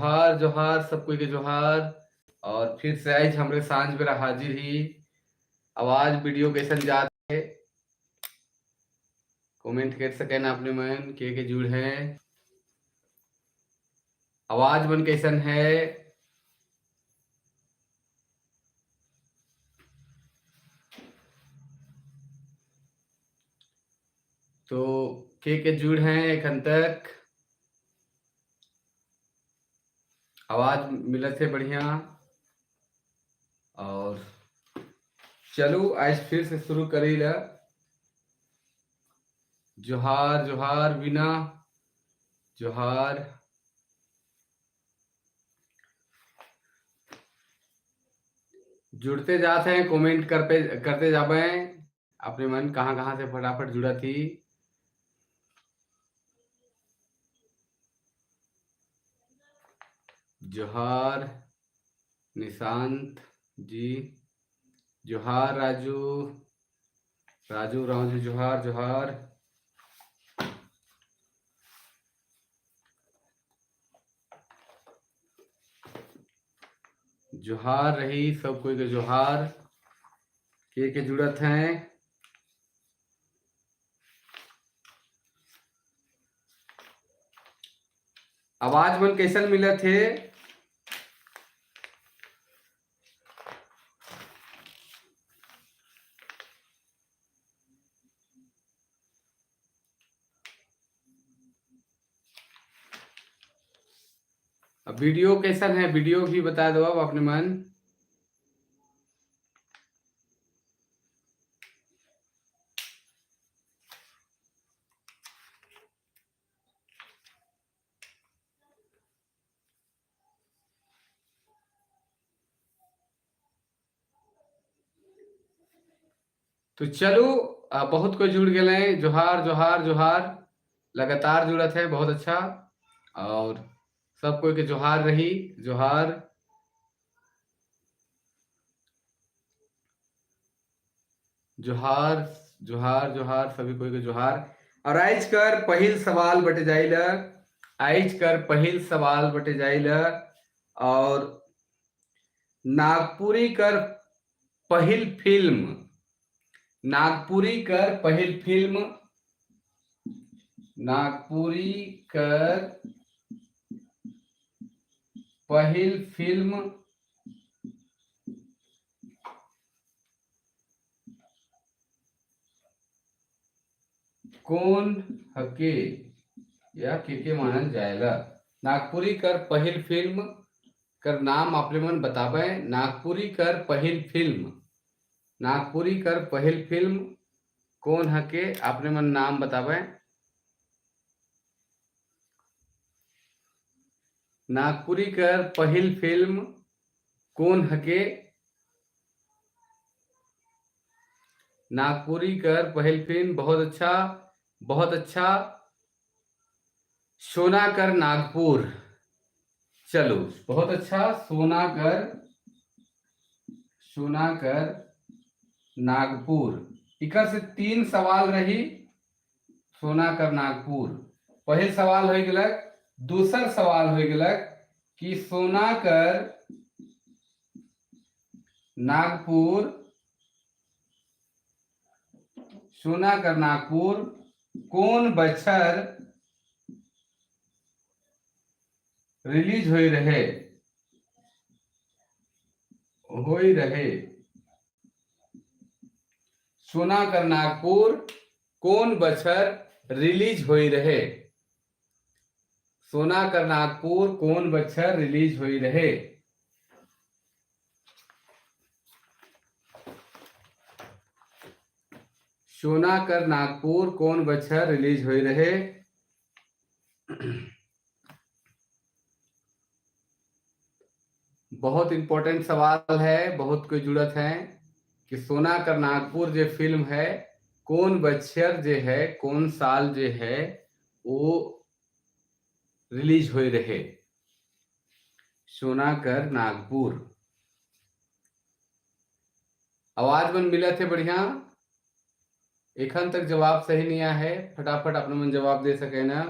जोहार जोहार सब कोई के जोहार। और फिर से आज हमरे सांझ बेरा हाजिर ही। आवाज वीडियो कैसन जात है, कमेंट कर सके ना अपने मन के जुड़ है। आवाज मन कैसन है? तो के जुड़ हैं एखन तक? आवाज मिलत है बढ़िया। और चलो आज फिर से शुरू करी ला। जोहार जोहार बिना जोहार। जुड़ते जाते हैं, कमेंट करते जाबे अपने मन कहाँ कहाँ से फटाफट जुड़ा थी। जोहार निशांत जी, जोहार राजू, राजू राव जी जोहार जोहार। जोहार रही सब कोई के जोहार। के जुड़त हैं? आवाज मन कैसन मिलत है? अब वीडियो कैसन है, वीडियो भी बता दो अब अपने मन। तो चलो बहुत कोई जुड़ गए हैं। जोहार जोहार जोहार, लगातार जुड़त है, बहुत अच्छा। और सब कोई के जोहार रही, जोहार। जोहार जोहार जोहार, सभी कोई के जोहार। और आज कर पहिल सवाल बटे जाइल, आज कर पहिल सवाल बटे जाइल। और नागपुरी कर पहिल फिल्म, नागपुरी कर पहिल फिल्म, नागपुरी कर पहिल फिल्म कौन हके या के मानल जाएला? नागपुरी कर पहिल फिल्म कर नाम अपने मन बतावे। नागपुरी कर पहिल फिल्म, नागपुरी कर पहिल फिल्म कौन हके अपने मन नाम बतावे। नागपुरी कर पहिल फिल्म कौन हके? नागपुरी कर पहिल फिल्म, बहुत अच्छा बहुत अच्छा। सोना कर नागपुर, चलो बहुत अच्छा। सोना कर, सोना कर नागपुर। इकर से 3 सवाल रही। सोना कर नागपुर पहिल सवाल हो गलक। दूसर सवाल हो गलक कि सोना कर नागपुर, सोना कर नागपुर कौन बछर रिलीज होई रहे, होई रहे? सोना कर नागपुर कौन बछर रिलीज होई रहे? सोना कर नागपुर कौन बछर रिलीज होई रहे? सोना कर नागपुर कौन बछर रिलीज होई रहे? बहुत इंपॉर्टेंट सवाल है, बहुत कोई जुड़त है कि सोना कर नागपुर जो फिल्म है कौन बछर जे है, कौन साल जे है वो रिलीज होए रहे? सोना कर नागपुर। आवाज मन मिला थे बढ़िया? एखन तक जवाब सही नहीं आया है, फटाफट अपने मन जवाब दे सके ना।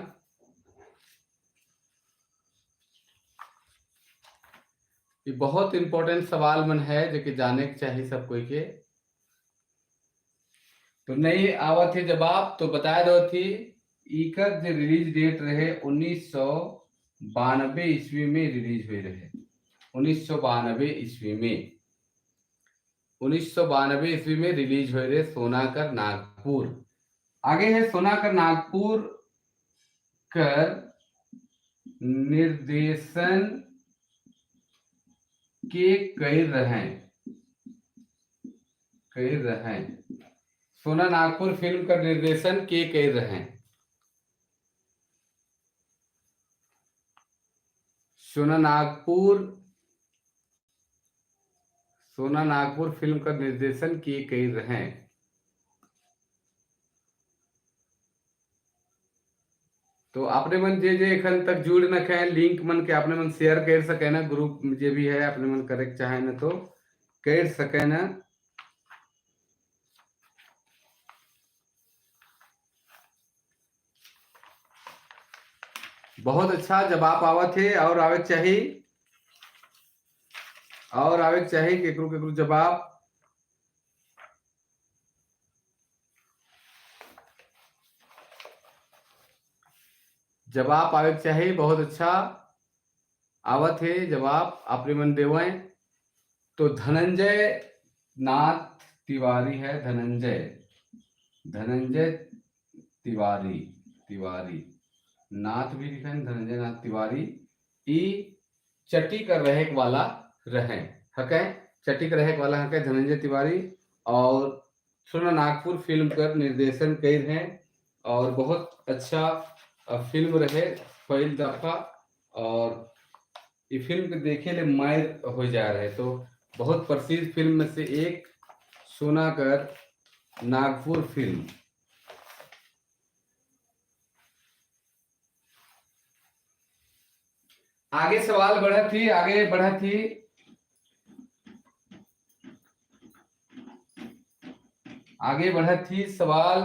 ये बहुत इंपॉर्टेंट सवाल मन है जो कि जाने के चाहिए सब कोई के। तो नहीं आवत है जवाब तो बताए दो थी इकर जो रिलीज डेट रहे 1992 ईस्वी में रिलीज हुई रहे, 1992 ईस्वी में, 1992 ईस्वी में रिलीज हुए रहे सोनाकर नागपुर। आगे है सोनाकर नागपुर कर निर्देशन के कर रहे, कर रहे सोना नागपुर फिल्म का निर्देशन के कर रहे हैं। सोना नागपुर, सोना नागपुर फिल्म का निर्देशन के कर रहे हैं। तो अपने मन जे जे एखन तक जुड़ न खे लिंक मन के अपने मन शेयर कर सके ना, ग्रुप जे भी है अपने मन करे चाहे ना तो कर सके ना। बहुत अच्छा जवाब आवत है और आवे चाहिए, और आवे चाहिए केकरो केकरो जवाब। जवाब आवे चाहिए, बहुत अच्छा आवत है जवाब अपने मन देवे। तो धनंजय नाथ तिवारी है, धनंजय, धनंजय तिवारी, तिवारी नाथ भी लिखा है, धनंजय नाथ तिवारी। ई चटी कर रहे वाला रहे हके, चटी कर रहे वाला हके धनंजय तिवारी। और सोना नागपुर फिल्म कर निर्देशन कर हैं और बहुत अच्छा फिल्म रहे पहली दफा, और ये फिल्म के देखे ले मायर हो जा रहे। तो बहुत प्रसिद्ध फिल्म में से एक सोनाकर नागपुर फिल्म। आगे सवाल बढ़ा थी, आगे बढ़ा थी। आगे बढ़ा थी सवाल।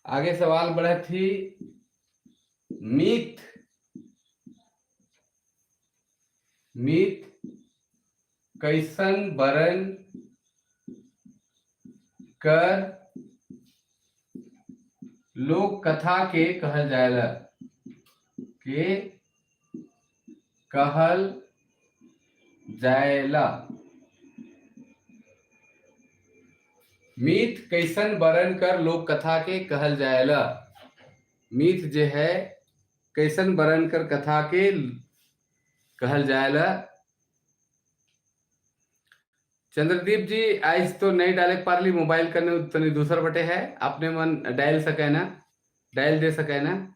आगे सवाल बढ़ा थी मीत, मीत कैसन बरन कर लोक कथा के कहल जायला, के कहल जायला। मीत कैसन बरन कर लोक कथा के कहल जायला। मीत जे है कैसन बरन कर कथा के कहल जायला। चंद्रदीप जी आज तो नहीं डाले पारली, मोबाइल करने तनी दूसर बटे है, अपने मन डायल सके ना, डायल दे सके ना।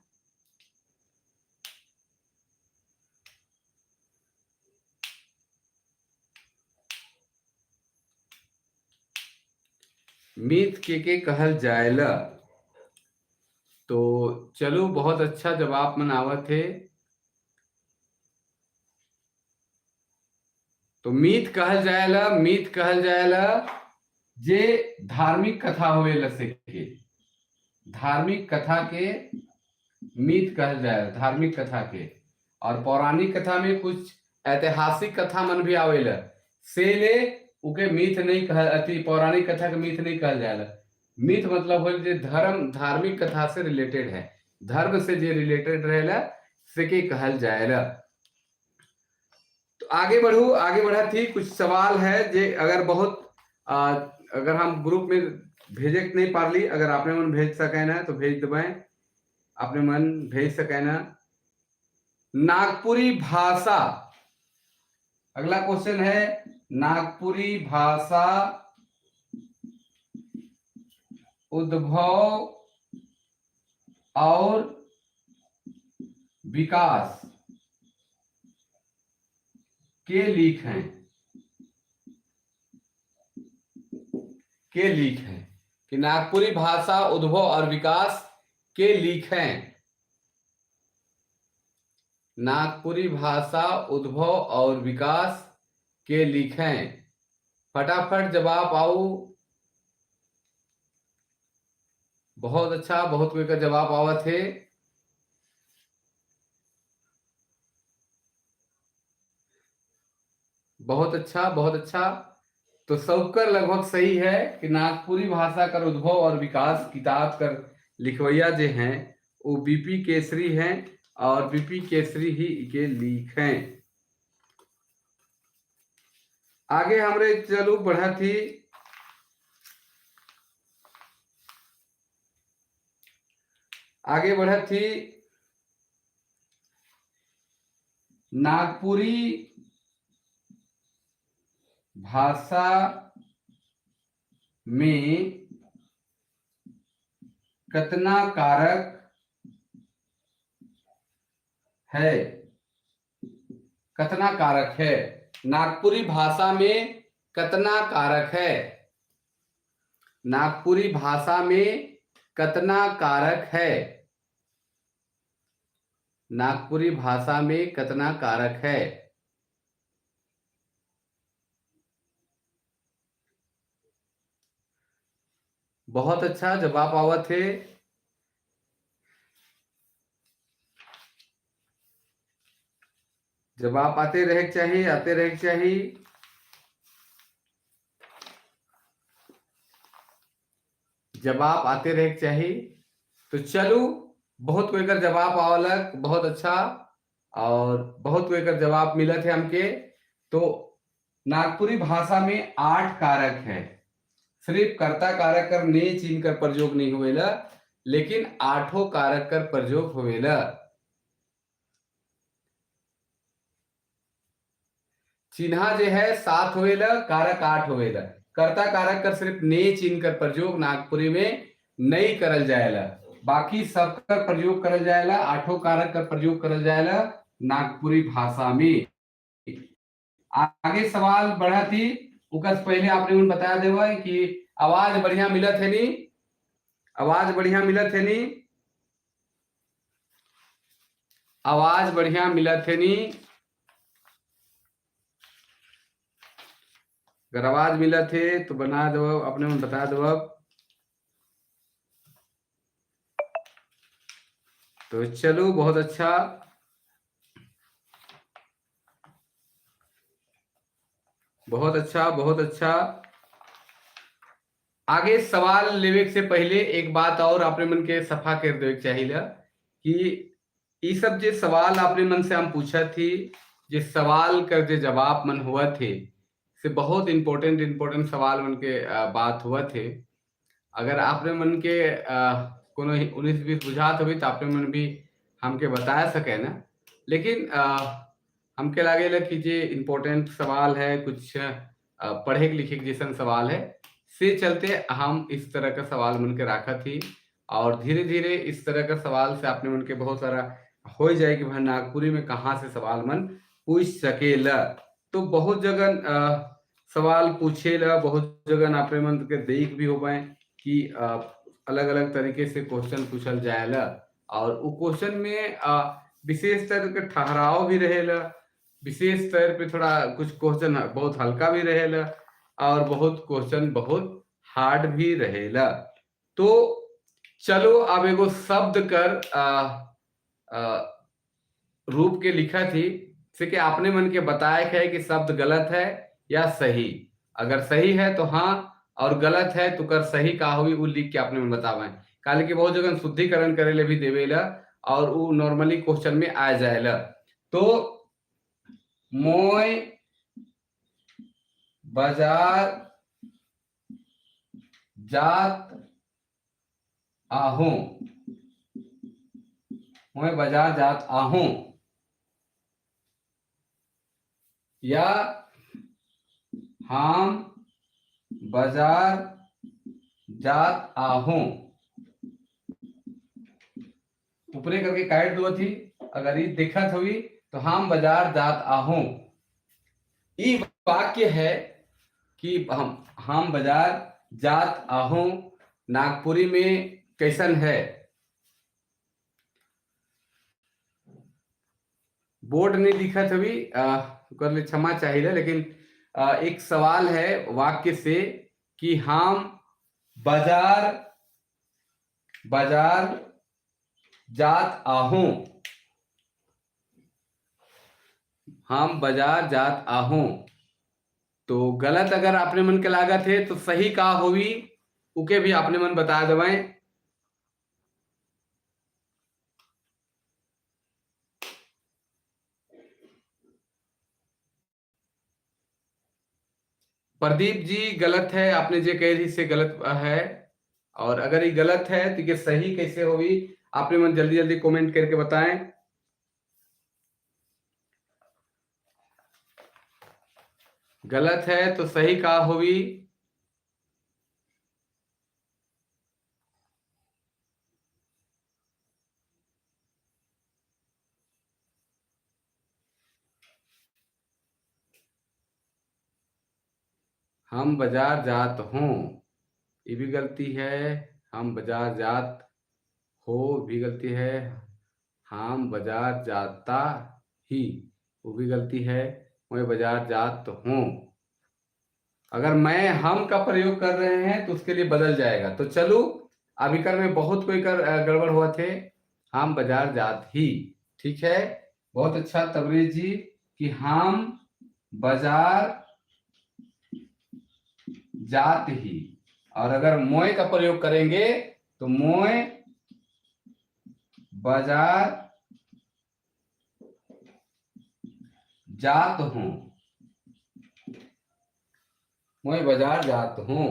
मीत के कहल जायला। तो चलो बहुत अच्छा जवाब मन आवत है। तो मीत कहल जायला, मीत कहल जायला जे धार्मिक कथा होवेला से के, धार्मिक कथा के मीत कहल जायला, धार्मिक कथा के। और पौराणिक कथा में कुछ ऐतिहासिक कथा मन भी आवेला, से ले उके मीत नहीं कह, अति पौराणिक कथा के मीत नहीं कहल जायला। मीत मतलब होल जे धर्म, धार्मिक कथा से रिलेटेड है, धर्म से जे रिलेटेड रहेला से के कहल जायला। तो आगे बढ़ू, आगे बढ़ा थी कुछ सवाल है जे अगर बहुत अगर हम ग्रुप में भेजे नहीं पारली, अगर आपने मन भेज सके ना तो भेज दबाएं, आपने मन भेज सके ना। नागपुरी भाषा, अगला क्वेश्चन है नागपुरी भाषा उद्भव और विकास के लीक हैं, के लीक हैं कि नागपुरी भाषा उद्भव और विकास के लीक हैं। नागपुरी भाषा उद्भव और विकास के लीक हैं। फटाफट जवाब आओ। बहुत अच्छा, बहुत कोई का जवाब आवत है। बहुत अच्छा, बहुत अच्छा। तो सबकर लगभग सही है कि नागपुरी भाषा कर उद्भव और विकास किताब कर लिखवैया जे हैं वो बीपी केसरी हैं और बीपी केसरी ही के लिखें। आगे हमरे चलू बढ़ा थी। आगे बढ़ा थी नागपुरी भाषा में कितना कारक है? कितना कारक है? नागपुरी भाषा में कितना कारक है? नागपुरी भाषा में कितना कारक है? नागपुरी भाषा में कितना कारक है? बहुत अच्छा जवाब आवत है। जवाब आते रहे चाहिए, आते रहे चाहिए। जवाब आते रहे चाहिए। तो चलू, बहुत कोई कर जवाब आवलक, बहुत अच्छा, और बहुत कोई कर जवाब मिलत है हमके। तो नागपुरी भाषा में 8 कारक है। सिर्फ कर्ता कारक कर ने चिन्ह कर प्रयोग नहीं होवेला, लेकिन 8 कारक कर प्रयोग होवेला। चिन्हा जे है 7 होवेला, कारक 8 होवेला। कर्ता कारक कर सिर्फ ने चिन्ह कर प्रयोग नागपुरी में नहीं करल जाएला, बाकी सब कर प्रयोग करल जाएला। 8 कारक कर प्रयोग करल जाएला नागपुरी भाषा में। आगे सवाल बढ़ा थी, उकर पहले आपने उन बता देवा कि आवाज बढ़िया मिलत है नी? आवाज बढ़िया मिलत है नी? आवाज बढ़िया मिलत है नी? अगर आवाज मिलत है तो बना दो, अपने मन बता दो। तो चलो, बहुत अच्छा। बहुत अच्छा, बहुत अच्छा। आगे सवाल लेवे से पहले एक बात और अपने मन के सफा कर देवे चाहिए कि ये सब जे सवाल अपने मन से हम पूछा थी, जे सवाल कर जे जवाब मन हुआ थे, से बहुत इम्पोर्टेंट इम्पोर्टेंट सवाल मन के बात हुआ थे। अगर आपने मन के कोनो 19-20 बुझात हुई तो आपने मन भी हमके बता सके ना, लेकिन हमके लागे कि जे इम्पोर्टेंट सवाल है, कुछ पढ़े लिखे के जैसन सवाल है, से चलते हम इस तरह का सवाल मन के रखा थी। और धीरे धीरे इस तरह का सवाल से आपने मन के बहुत सारा हो जाए कि भाई नागपुरी में कहाँ से सवाल मन पूछ सकेला। तो बहुत जगह सवाल पूछेला, बहुत जगह आपने मन के देख भी हो पाए कि अलग अलग तरीके से क्वेश्चन पूछल जाएला, और वो क्वेश्चन में विशेष तरह के ठहराव भी रहेला, विशेष तौर पे थोड़ा कुछ क्वेश्चन बहुत हल्का भी रहेला और बहुत क्वेश्चन बहुत हार्ड भी रहेला। तो चलो अब एगो शब्द कर रूप के लिखा थी, से कि आपने मन के बताया है कि शब्द गलत है या सही। अगर सही है तो हाँ, और गलत है तो कर सही का हुई वो लिख के आपने मन बतावे। काले कि बहुत जगह शुद्धिकरण करे ले भी देवेला और वो नॉर्मली क्वेश्चन में आ जाएला। तो मोय बाजार जात आहूं, मोय बाजार जात आहूं, या हम बाजार जात आहूं। ऊपरे करके काट दो थी, अगर ये दिक्कत हुई तो हम बाजार जात आहूं। ये वाक्य है कि हम बाजार जात आहूं नागपुरी में कैसन है। बोर्ड नहीं लिखा था भी, कर ले क्षमा चाहिए, लेकिन एक सवाल है वाक्य से कि हम बाजार बाजार जात आहूं, हम बाजार जात आहूं। तो गलत अगर आपने मन के लागत है तो सही का होवी उके भी आपने मन बता दवें। प्रदीप जी गलत है, आपने जो कही थी से गलत है, और अगर ये गलत है तो ये सही कैसे होगी आपने मन जल्दी जल्दी कमेंट करके बताएं। गलत है तो सही का होगी? हम बाजार जात हों, ये भी गलती है। हम बाजार जात हो भी गलती है। हम बाजार जाता ही, वो भी गलती है। मैं बाजार जात हूँ, अगर मैं हम का प्रयोग कर रहे हैं तो उसके लिए बदल जाएगा। तो चलो अभी कर में बहुत कोई कर गड़बड़ हुआ थे। हम बाजार जात ही, ठीक है, बहुत अच्छा तबरेज जी कि हम बाजार जात ही, और अगर मोय का प्रयोग करेंगे तो मोय बाजार जात हूं, मैं बाजार जात हूं।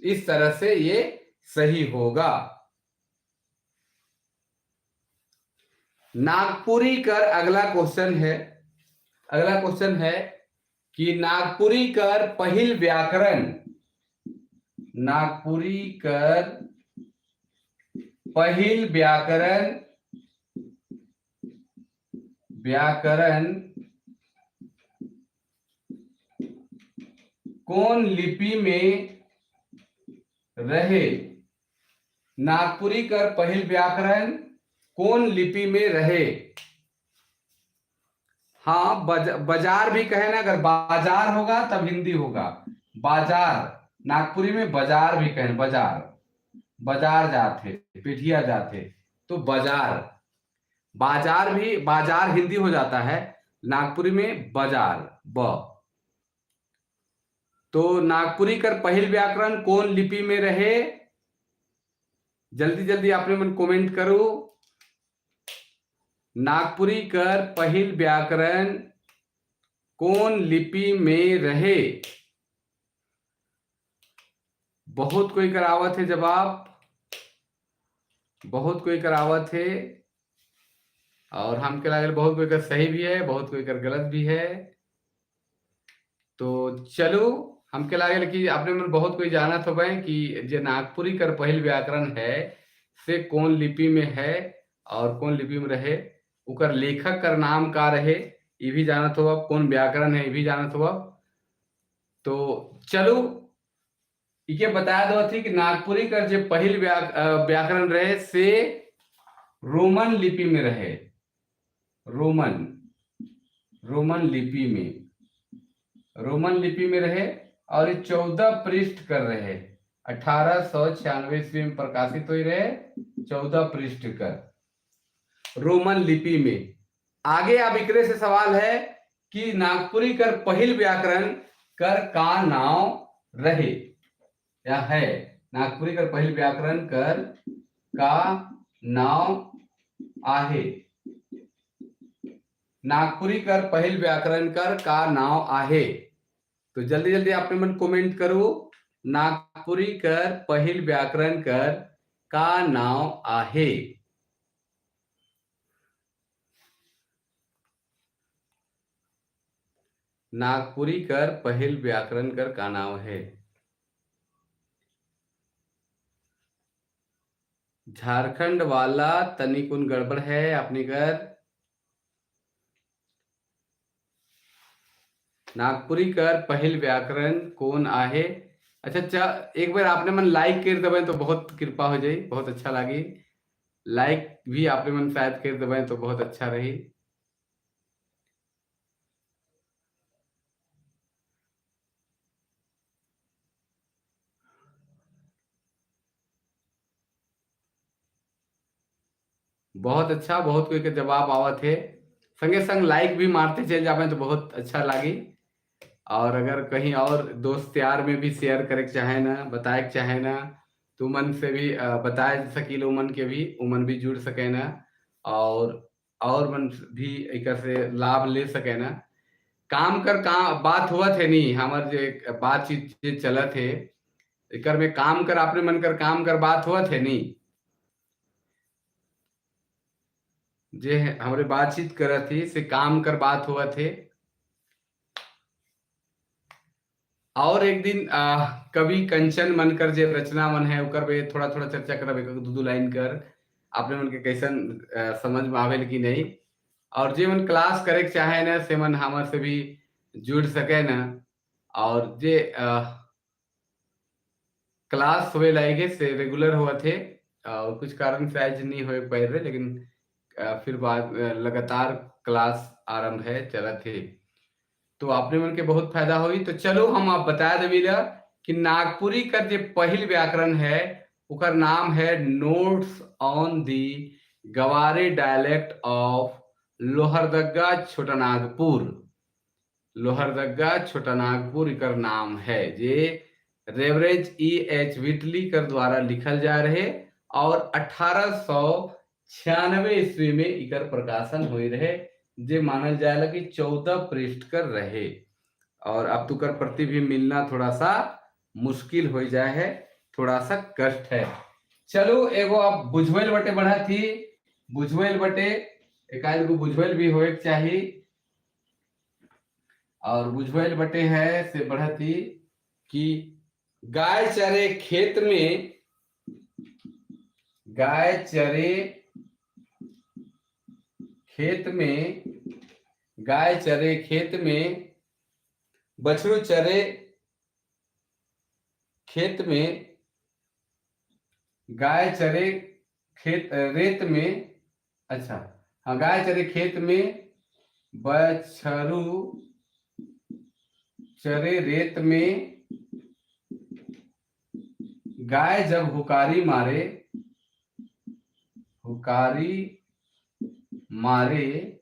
इस तरह से ये सही होगा। नागपुरी कर अगला क्वेश्चन है। अगला क्वेश्चन है कि नागपुरी कर पहिल व्याकरण, नागपुरी कर पहिल व्याकरण, व्याकरण कौन लिपि में रहे? नागपुरी कर पहिल व्याकरण कौन लिपि में रहे? हाँ, बाजार भी कहे ना, अगर बाजार होगा तब हिंदी होगा। बाजार, नागपुरी में बाजार भी कहें, बाजार, बाजार जाते, पिठिया जाते, तो बाजार, बाजार भी, बाजार हिंदी हो जाता है, नागपुरी में बाजार ब। तो नागपुरी कर पहिल व्याकरण कौन लिपि में रहे? जल्दी जल्दी आपने मन कमेंट करो। नागपुरी कर पहिल व्याकरण कौन लिपि में रहे? बहुत कोई करावत है जवाब, बहुत कोई करावत है, और हम के लागल बहुत कोई कर सही भी है, बहुत कोई कर गलत भी है। तो चलो हमके लागल कि अपने मन बहुत कोई जाना तो भाई कि जे नागपुरी कर पहिल व्याकरण है से कौन लिपि में है और कौन लिपि में रहे, उकर लेखक कर नाम का रहे ये भी जाना तो अब, कौन व्याकरण है ये भी जाना तो अब। तो चलो इके बता दो थी कि नागपुरी कर जे पहिल व्याकरण रहे से रोमन लिपि में रहे, रोमन, रोमन लिपि में, रोमन लिपि में रहे, और ये 14 पृष्ठ कर रहे, 1896 ईस्वी में प्रकाशित हो रहे, 14 पृष्ठ कर रोमन लिपि में। आगे अब इकरे से सवाल है कि नागपुरी कर पहिल व्याकरण कर का नाव रहे या है? नागपुरी कर पहिल व्याकरण कर का नाव आहे? नागपुरी कर पहिल व्याकरण कर का नाव आहे? तो जल्दी जल्दी आपने मन कमेंट करो, नागपुरी कर पहिल व्याकरण कर का नाव आहे? नागपुरी कर पहिल व्याकरण कर का नाव है? झारखंड वाला तनिकुन गड़बड़ है अपने घर। नागपुरी कर पहिल व्याकरण कौन आहे? अच्छा अच्छा, एक बार आपने मन लाइक कर दबे तो बहुत कृपा हो जाए, बहुत अच्छा लगी। लाइक भी आपने मन शायद कर दबे तो बहुत अच्छा रही। बहुत अच्छा, बहुत कोई के जवाब आवत है, संगे संग लाइक भी मारते चल जावे तो बहुत अच्छा लगी। और अगर कहीं और दोस्त यार में भी शेयर करे के चाहे ना, बताए के चाहे ना, तो मन से भी बताए सकील उमन के भी, उमन भी जुड़ सके ना और मन भी एकर से लाभ ले सके ना। काम कर का बात हुआ थे नहीं, हमार जे बातचीत जे चलत है एकर में काम कर अपने मन कर काम कर बात हुआ थे नहीं, जे हमरे बातचीत करत थी से काम कर बात हुआ थे। और एक दिन कवि कंचन मन कर जे रचना मन है उकर पे थोड़ा थोड़ा चर्चा करब, एक दो दो लाइन कर आपने मन के कैसन समझ में आवेल कि नहीं। और जे मन क्लास करे के चाहे ना से मन हमर से भी जुड़ सके ना, और जे क्लास होए लागे से रेगुलर हुआ थे और कुछ कारण से आज नहीं हो पाए रहे, लेकिन फिर बाद लगातार क्लास आरंभ है चलत थे, तो आपने मन के बहुत फायदा हुई। तो चलो हम आप बता देवी कि नागपुरी का जो पहिल व्याकरण है उकर नाम है notes on the Gawari dialect of Lohardaga Chotanagpur. Lohardaga Chotanagpur इकर नाम है, जे रेवरेंड ई एच विटली कर द्वारा लिखल जा रहे और 1896 ईस्वी में इकर प्रकाशन हुई रहे, जे मानल जाए कि 14 पृष्ठ कर रहे। और अब तो कर प्रति भी मिलना थोड़ा सा मुश्किल हो जाए है, थोड़ा सा कष्ट है। चलो एगो आप बुझवेल बटे बढ़ा थी, बुझवेल बटे एक को बुझवेल भी होए चाहिए, और बुझवेल बटे है से बढ़ा थी कि गाय चरे खेत में, गाय चरे खेत में, गाय चरे खेत में, बछड़ू चरे खेत में, गाय चरे खेत रेत में, अच्छा हाँ, गाय चरे खेत में, बछड़ू चरे रेत में, गाय जब हुकारी मारे, हुकारी मारे,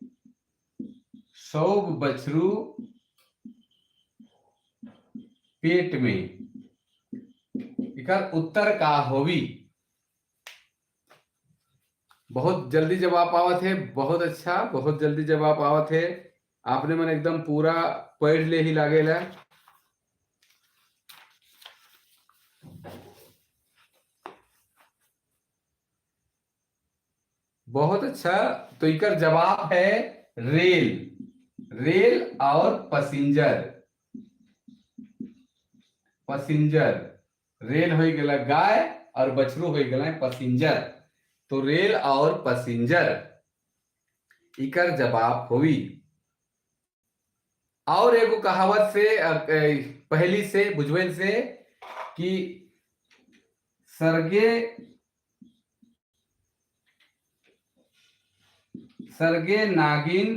सौब बछरू पेट में। इकर उत्तर का होवी। बहुत जल्दी जवाब आवत है, बहुत अच्छा, बहुत जल्दी जवाब आवत है। आपने मन एकदम पूरा पढ़ ले ही लागेला। बहुत अच्छा, तो इकर जवाब है रेल, रेल और पसिंजर, पसिंजर। रेल हो गया गाय और बछरू हो गया पसिंजर, तो रेल और पसिंजर इकर जवाब होई। और एगो कहावत से पहली से बुझवेल से कि सरगे सरगे नागिन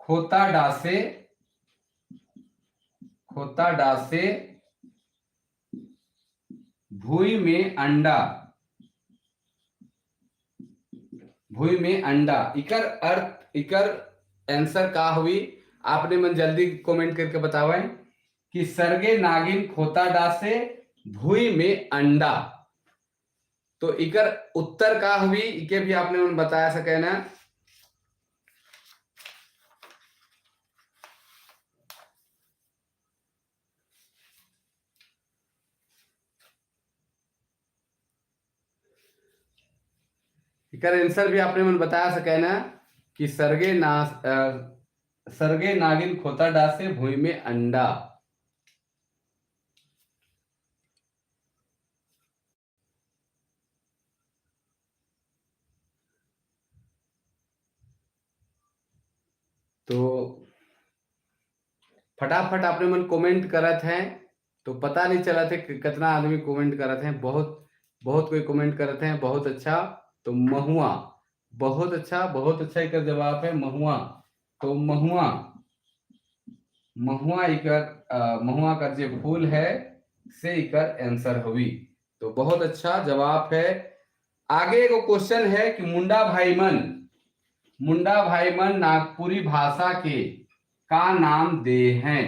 खोता डासे, खोता डासे भूई में अंडा, भूई में अंडा। इकर अर्थ, इकर आंसर का हुई आपने मन जल्दी कमेंट करके बतावें कि सरगे नागिन खोता डासे भूई में अंडा, तो इकर उत्तर का हुई इके भी आपने मन बताया सके ना। इकर आंसर भी आपने मन बताया सके ना कि सरगे ना सरगे नागिन खोता डासे भूमि में अंडा। तो फटाफट आपने मन कमेंट करत हैं, तो पता नहीं चला थे कितना आदमी कमेंट करत हैं, बहुत बहुत कोई कमेंट करत हैं। बहुत अच्छा, तो महुआ, बहुत अच्छा, बहुत अच्छा इकर जवाब है महुआ। तो महुआ, महुआ इकर महुआ का जो फूल है से इकर आंसर हुई। तो बहुत अच्छा जवाब है। आगे एगो क्वेश्चन है कि मुंडा भाई मन, मुंडा भाई मन नागपुरी भाषा के, का नाम दे हैं?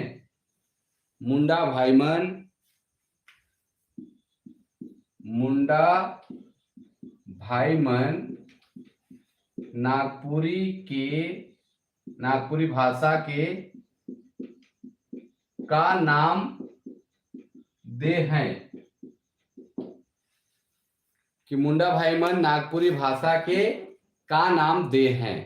मुंडा भाई मन, मुंडा भाई मन नागपुरी के, नागपुरी भाषा के का नाम दे हैं? कि मुंडा भाई मन नागपुरी भाषा के का नाम दे हैं?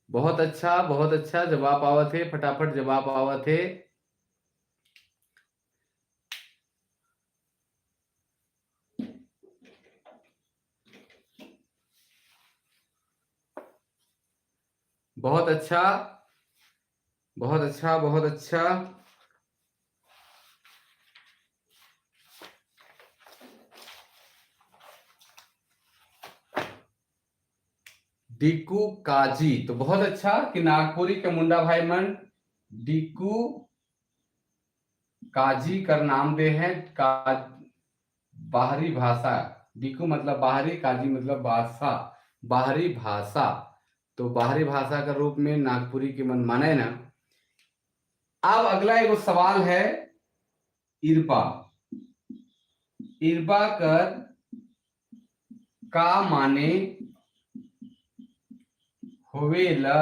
बहुत अच्छा जवाब आवत है, फटाफट जवाब आवत है। बहुत अच्छा, बहुत अच्छा, बहुत अच्छा। डीकू काजी, तो बहुत अच्छा कि नागपुरी के मुंडा भाई मन डीकू काजी कर नाम दे हैं। का बाहरी भाषा, डीकू मतलब बाहरी, काजी मतलब भाषा, बाहरी भाषा। तो बाहरी भाषा के रूप में नागपुरी के मन माने ना। अब अगला एक सवाल है इरबा, इरबा कर का माने होवेला?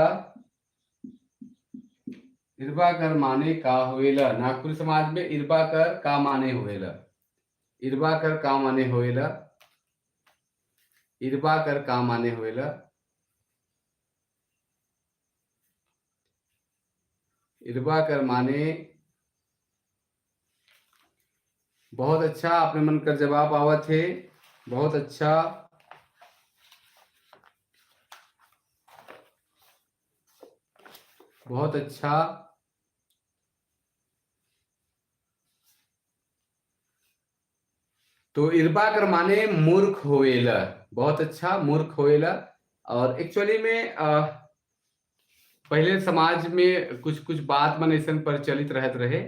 इरबा कर माने का होवेला? नागपुरी समाज में इरबा कर का माने होवेला? इरबा कर का माने होवेला? इरबा कर का माने होवेला? इरबा कर माने, बहुत अच्छा आपने मन कर जवाब आवत है, बहुत अच्छा। बहुत अच्छा। तो इरबा कर माने मूर्ख होवेला, बहुत अच्छा, मूर्ख होवेला। और एक्चुअली में पहले समाज में कुछ कुछ बात मन ऐसा प्रचलित रहत रहे,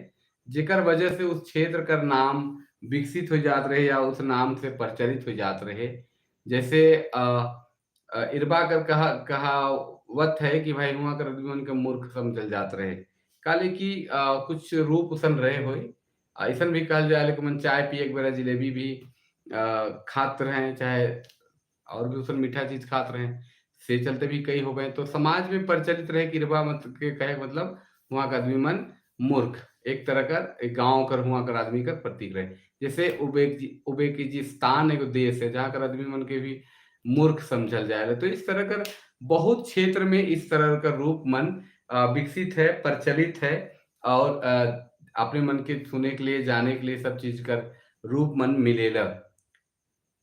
जेकर वजह से उस क्षेत्र का नाम विकसित हो जात रहे या उस नाम से प्रचलित हो जात रहे। जैसे इरबा कर कहावत है कि भाई हुआ कर आदमी उनके मूर्ख समझल जात रहे, काले कि कुछ रूप उसन रहे होए। ऐसा भी कहल जाए कि मन चाय पिए एक बेरा जिलेबी भी खात रहे, चाहे और भी उसन मीठा चीज खात रहे, से चलते भी कई हो गए। तो समाज में प्रचलित रहे कि इरबा मत के कहे मतलब वहाँ का आदमी मन मूर्ख, एक तरह का एक गांव कर हुआ कर आदमी का प्रतीक रहे। जैसे उबेकिस्तान एक देश है जहाँ कर आदमी मन के भी मूर्ख समझल जाए। तो इस तरह कर बहुत क्षेत्र में इस तरह का रूप मन विकसित है, प्रचलित है, और अपने मन के सुने के लिए, जाने के लिए सब चीज कर रूप मन मिलेला।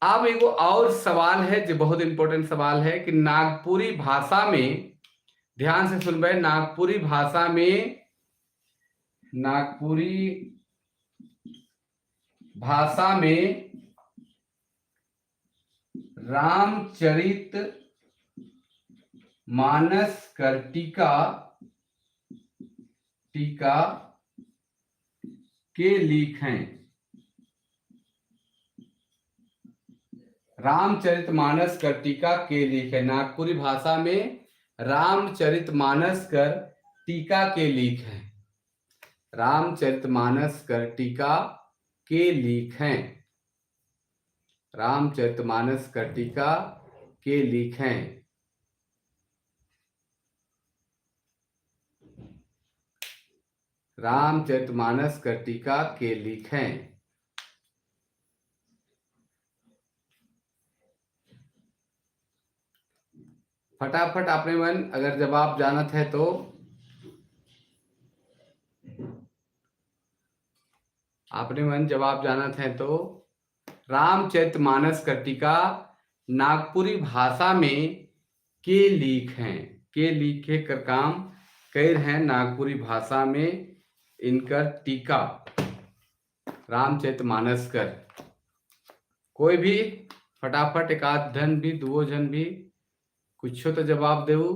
अब एगो और सवाल है जो बहुत इंपॉर्टेंट सवाल है कि नागपुरी भाषा में, ध्यान से सुनबे, नागपुरी भाषा में, नागपुरी भाषा में रामचरित मानस कर टीका, टीका के लिखें? रामचरितमानस कर टीका के लिखे? नागपुरी भाषा में रामचरितमानस कर टीका के लिखें? रामचरितमानस कर टीका के लिखें? रामचरितमानस कर टीका के लिखें? रामचरितमानस कर टीका के लिखें? फटाफट आपने मन अगर जवाब जानत है तो आपने मन जवाब जानत है तो रामचरितमानस कर टीका नागपुरी भाषा में के लिखें, के लिखे कर काम कर हैं नागपुरी भाषा में इनकर टीका रामचरितमानस कर। कोई भी फटाफट एक आध जन भी, दो जन भी कुछ तो जवाब देऊ।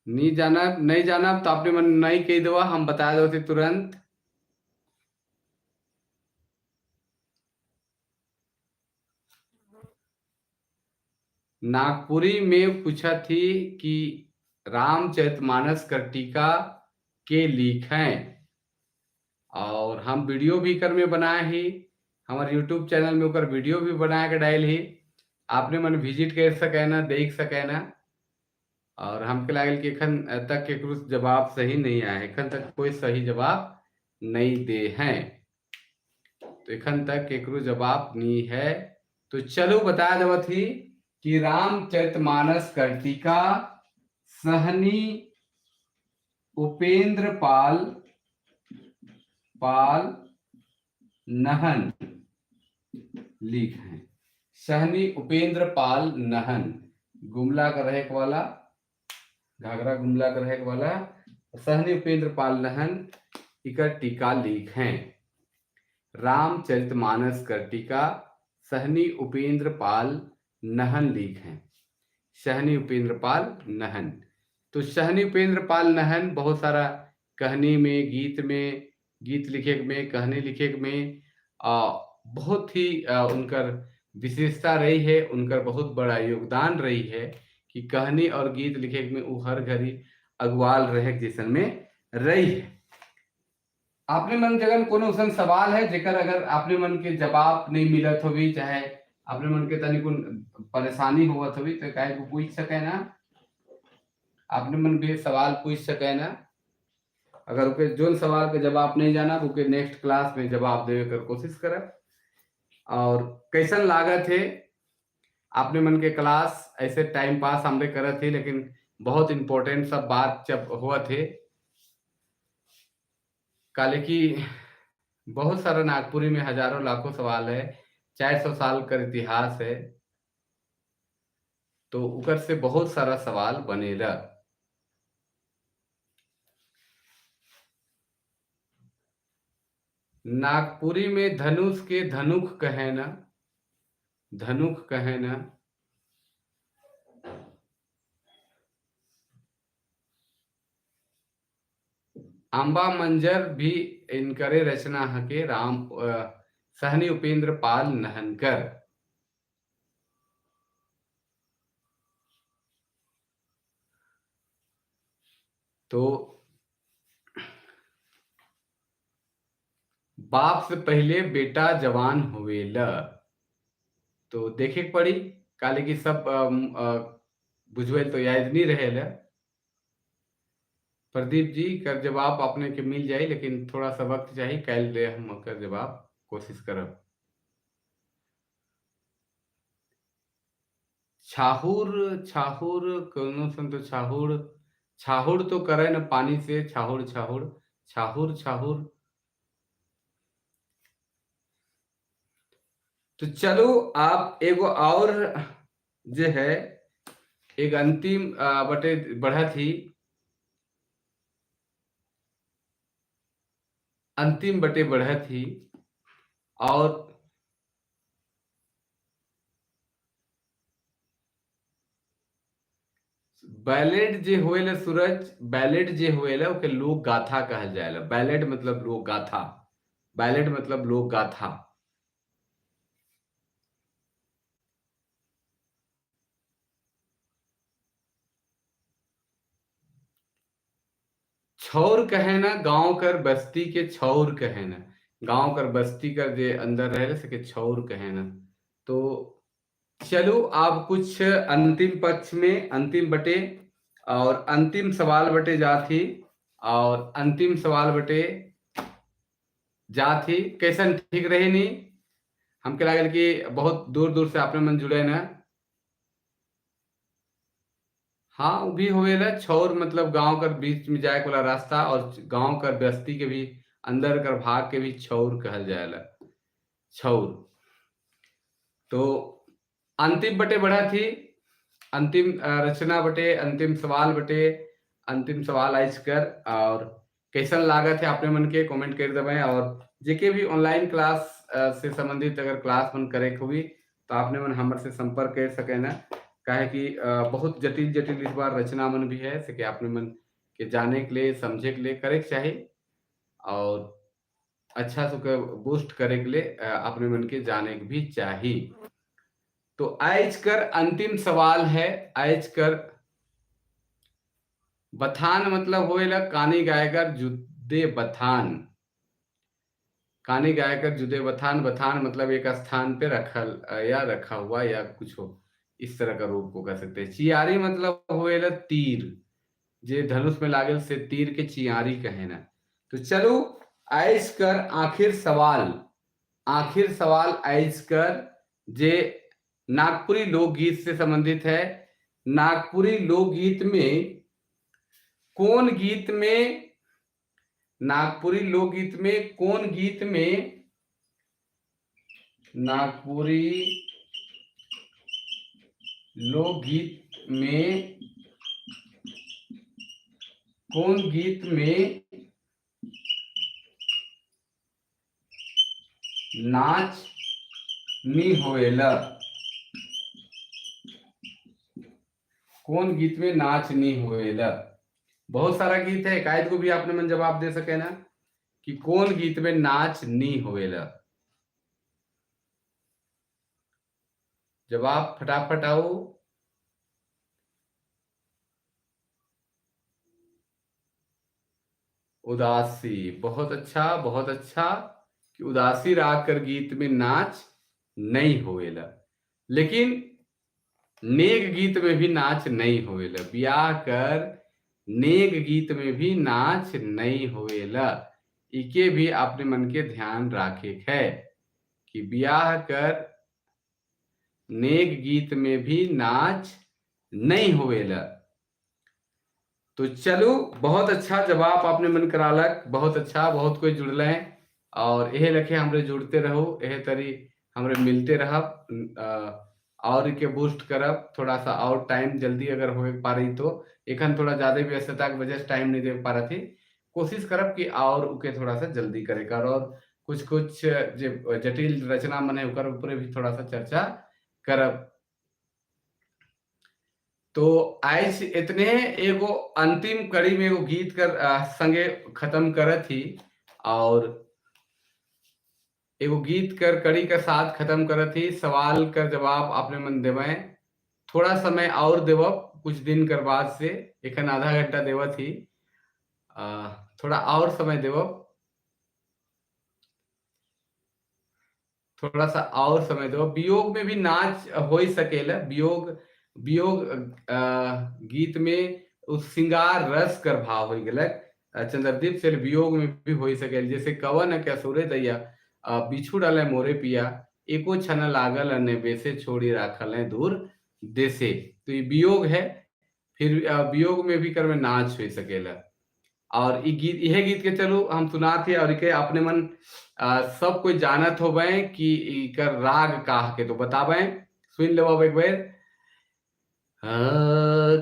नहीं जानब, नहीं जानब तो आपने मन नहीं कह दवा, हम बता दो थे तुरंत। नागपुरी में पूछा थी कि रामचरितमानस कर टीका के लिखें, और हम वीडियो भी कर में बनाए ही, हमारे यूट्यूब चैनल में ओकर वीडियो भी बना के डाल ही, आपने मन विजिट कर सके ना, देख सके ना। और हमके लागल कि एखन तक केकरो जवाब सही नहीं आया, एखन तक कोई सही जवाब नहीं दे हैं, तो एखन तक केकरो जवाब नहीं है। तो चलो बता देवत ही कि रामचरितमानस कर टीका सहनी उपेंद्र पाल पाल नहन लिख हैं। सहनी उपेंद्र पाल नहन, गुमला का रहे वाला, घाघरा गुमला का रहे वाला सहनी उपेंद्र पाल नहन इकर टीका लिख हैं। रामचरितमानस कर टीका सहनी उपेंद्र पाल नहन लिख हैं। सहनी उपेंद्र पाल नहन। तो सहनी उपेंद्र पाल नहन बहुत सारा कहानी में, गीत में, गीत लिखे में, कहानी लिखे में बहुत ही उनकर विशेषता रही है, उनकर बहुत बड़ा योगदान रही है कि कहानी और गीत लिखे में वो हर घड़ी अगवाल रहे जैसन में रही है। आपने मन जगन कोनो उसन सवाल है जेकर अगर आपने मन के जवाब नहीं मिलत होगी, चाहे आपने मन के तनिक परेशानी होवत होगी, तो काहे को पूछ सके ना, आपने मन भी सवाल पूछ सके ना। अगर ओके जोन सवाल के जवाब नहीं जाना ओके नेक्स्ट क्लास में जवाब देवे कर कोशिश करब। और कैसन लागत है आपने मन के क्लास, ऐसे टाइम पास हमरे करत थे लेकिन बहुत इम्पोर्टेंट सब बात जब हुआ थे। काले की बहुत सारा नागपुरी में हजारों लाखों सवाल है, 400 साल का इतिहास है, तो उकर से बहुत सारा सवाल बनेला। नागपुरी में धनुष के धनुख कहे ना, धनुख कहे ना। आंबा मंजर भी इनकरे रचना हके राम सहनी उपेंद्र पाल नहनकर। तो बाप से पहले बेटा जवान होवेला, तो देखे पड़ी काले की सब बुझवेल तो याद नहीं रहेला। प्रदीप जी कर जवाब अपने के मिल जाए, लेकिन थोड़ा सा वक्त चाहिए, कल दे हम कर जवाब कोशिश करब। छाहुर, छाहुर कोनो सन तो छाहुर, छाहुर तो करे न पानी से, छाहुर छाहुर छाहुर छाहुर। तो चलो आप एगो और जो है एक अंतिम बटे बढ़त ही, अंतिम बटे बढ़त ही, और बैलेड जे होएला सूरज, बैलेड जे होएला ओके लोक गाथा कहल जाएला। बैलेड मतलब लोक गाथा, बैलेड मतलब लोक गाथा। छौर कहे ना गांव कर बस्ती के, छौर कहे ना गांव कर बस्ती कर जे अंदर रहे सके छौर कहे ना। तो चलो आप कुछ अंतिम पक्ष में अंतिम बटे और अंतिम सवाल बटे जाथी, और अंतिम सवाल बटे जाथी। कैसन ठीक रहे नहीं? हमके लागल कि बहुत दूर दूर से आपने मन जुड़े ना। हाँ वो भी होवेला, छौर मतलब गांव कर बीच में जाए वाला रास्ता, और गांव कर बस्ती के भी अंदर कर भाग के भी छौर कहल जाएला, छौर। तो अंतिम बटे बढ़ा थी, अंतिम रचना बटे, अंतिम सवाल बटे, अंतिम सवाल आइज कर। और कैसन लागत है आपने मन के कमेंट कर दबे, और जेके भी ऑनलाइन क्लास से संबंधित अगर क्लास मन करे हुई तो आपने मन हमर से संपर्क कर सके ना। काहे कि बहुत जटिल जटिल इस बार रचना मन भी है, से कि आपने मन के जाने के लिए, समझे के लिए करे के चाही और अच्छा से बूस्ट करे के लिए अपने मन के जाने के भी चाही। तो आज कर अंतिम सवाल है, आज कर बथान मतलब होएला कानी गायकर जुदे बथान, कानी गायकर जुदे बथान, बथान मतलब एक स्थान पे रखल या रखा हुआ या कुछ हो, इस तरह का रूप को कह सकते हैं। चियारी मतलब होएला तीर, जे धनुष में लागल से तीर के चियारी कहे ना। तो चलो ऐस कर आखिर सवाल, आखिर सवाल ऐस कर जे नागपुरी लोकगीत से संबंधित है। नागपुरी लोकगीत में कौन गीत में, नागपुरी लोकगीत में कौन गीत में, नागपुरी लोकगीत में कौन गीत में नाच नी होएला, कौन गीत में नाच नी होएला। बहुत सारा गीत है, एकाएक को भी आपने मन जवाब दे सके ना कि कौन गीत में नाच नी होएला। जवाब फटाफट आओ। उदासी, बहुत अच्छा, बहुत अच्छा कि उदासी राग कर गीत में नाच नहीं होएला, लेकिन नेग गीत में भी नाच नहीं होएला। ब्याह कर नेग गीत में भी नाच नहीं होएला, इके भी अपने मन के ध्यान रखे है कि ब्याह कर नेग गीत में भी नाच नहीं होएला। तो चलो, बहुत अच्छा जवाब आपने मन करालक, बहुत अच्छा, बहुत कोई जुड़ल है और यह लखे हमरे जुड़ते रहो, यह तरी हमरे मिलते रहब और के बूस्ट करब थोड़ा सा और टाइम जल्दी अगर हो पा रही तो एखन थोड़ा ज्यादा व्यस्तता के वजह से टाइम नहीं दे पा रही थी, कोशिश करब कि और उके थोड़ा सा जल्दी करे कर और कुछ कुछ जटिल रचना मन है उकर ऊपर भी थोड़ा सा चर्चा करब। तो आज इतने एगो अंतिम कड़ी में एगो गीत कर संगे खत्म करत थी और एगो गीत कर कड़ी के साथ खत्म करत थी। सवाल कर जवाब आपने मन देवे, थोड़ा समय और देवब कुछ दिन कर बाद से, एखन आधा घंटा देवत थी, थोड़ा और समय देवब, थोड़ा सा और समय देवब। वियोग में भी नाच हो सकेला, वियोग वियोग गीत में उस श्रृंगार रस कर भाव हो गलक चंद्रदीप से वियोग में भी हो सकेला। जैसे कवन के असुरे दैया बिछुड़ल मोरे पिया, एको छन लागल ने बेसे छोड़ी राखल है दूर देसे। तो ये वियोग है, फिर वियोग में भी कर में नाच हो सकेला। और ये गीत, यह गीत के चलो हम सुनाते और के अपने मन सब कोई जानत हो बे कि इकर राग काह के, तो बताबे, सुन लो एक बार।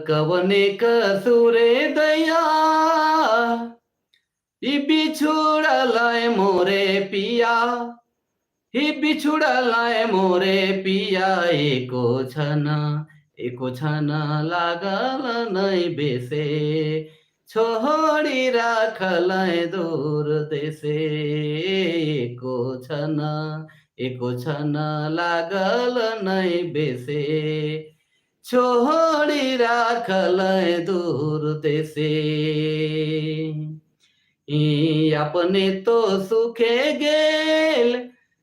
कवने कसूरे दया ई बिछुड़ल मोरे पिया, ही बिछुड़ल मोरे पिया, एको छन लागल नहीं बेसे, छोड़ी राखल दूर देसे, एको छन लागल नहीं बेसे, छोड़ी राखल दूर देसे। ई अपने तो सुखे गेल,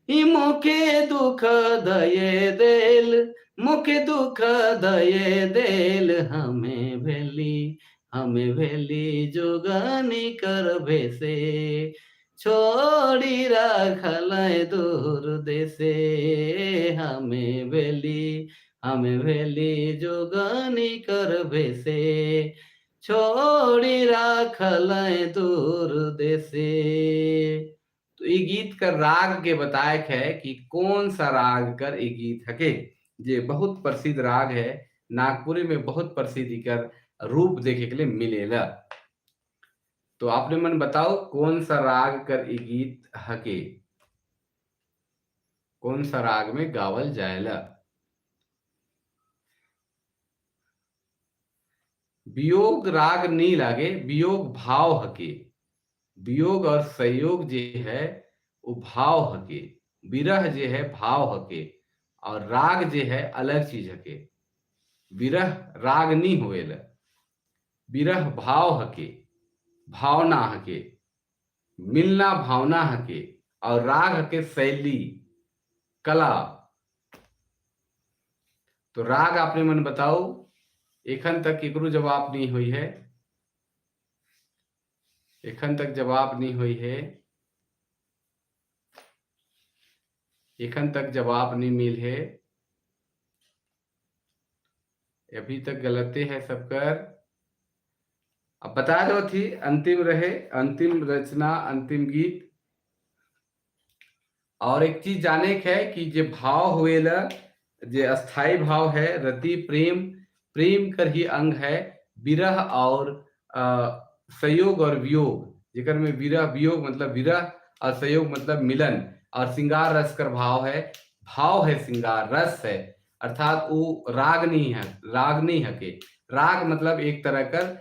ई मुखे दुख दये देल, मुखे दुख दये देल, हमें भेली जोगनी कर भेसे, छोड़ी राखल दूर देसे, हमें भेली जोगनी कर भेसे, छोड़ी राखल दूर देसे। तो ये गीत का राग के बताए है कि कौन सा राग कर ये गीत हके, जे बहुत प्रसिद्ध राग है, नागपुरी में बहुत प्रसिद्ध कर रूप देखे के लिए मिलेला। तो आपने मन बताओ कौन सा राग कर ये गीत हके, कौन सा राग में गावल जाएला। वियोग राग नहीं लागे, वियोग भाव हके। वियोग और संयोग जे है वो भाव हके, विरह जे है भाव हके, और राग जे है अलग चीज हके। विरह राग नहीं होवेला, विरह भाव हके, भावना हके, मिलना भावना हके, और राग हके शैली, कला। तो राग आपने मन बताओ, एखन तक एकरो जवाब नहीं हुई है, एखन तक जवाब नहीं हुई है, एखन तक जवाब नहीं मिल है, अभी तक गलते है सबकर। अब बता दो थी अंतिम रहे, अंतिम रचना, अंतिम गीत। और एक चीज जाने के है कि जे भाव हुएला, जे अस्थाई भाव है, रति प्रेम, प्रेम कर ही अंग है विरह और संयोग और वियोग, जेकर में विरह वियोग मतलब विरह और संयोग मतलब मिलन, और श्रृंगार रस कर भाव है, भाव है श्रृंगार रस है, अर्थात वो राग नहीं है, राग नहीं हके। राग मतलब एक तरह कर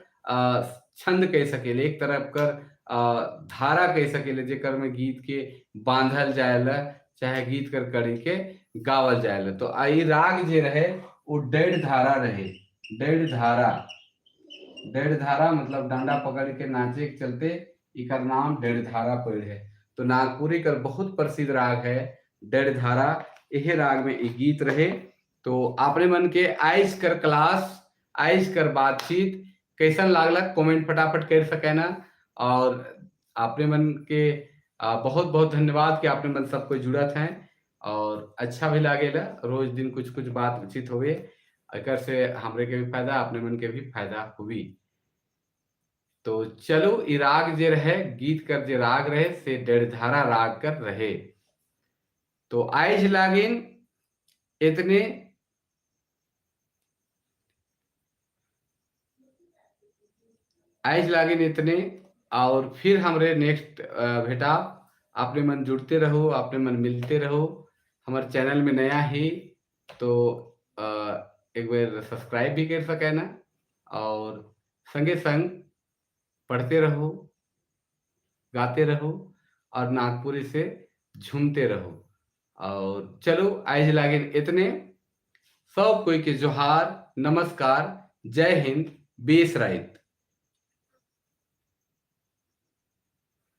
छंद कह सकेले, एक तरह कर धारा कह सकेले, जेकर में गीत के बांधल जाएला, चाहे गीत कर कड़ी के गावल जाएला। तो आई राग जे रहे वो डेढ़ धारा रहे, डेढ़ धारा, डेढ़ धारा मतलब डंडा पकड़ के नाचे के चलते इकर नाम डेढ़ धारा पड़े है। तो नागपुरी कर बहुत प्रसिद्ध राग है डेढ़ धारा, यही राग में एक गीत रहे। तो आपने मन के आइस कर क्लास, आइस कर बातचीत कैसन लागल कमेंट फटाफट कर सके ना। और आपने मन के बहुत बहुत धन्यवाद कि आपने मन सबको जुड़ा थे और अच्छा भी लागेला, रोज दिन कुछ कुछ बात उचित होवे, एकर से हमरे के भी फायदा, अपने मन के भी फायदा हुई। तो चलो ई राग जे रहे, गीत कर जे राग रहे से डेढ़ धारा राग कर रहे। तो आइज लागिन इतने, आइज लागिन इतने, और फिर हमरे नेक्स्ट भेटा। आपने मन जुड़ते रहो, आपने मन मिलते रहो। हमारे चैनल में नया ही तो एक बार सब्सक्राइब भी कर सके ना, और संगे संग पढ़ते रहो, गाते रहो और नागपुरी से झूमते रहो। और चलो आइज लागिन इतने, सब कोई के जोहार, नमस्कार, जय हिंद, बेस राइत।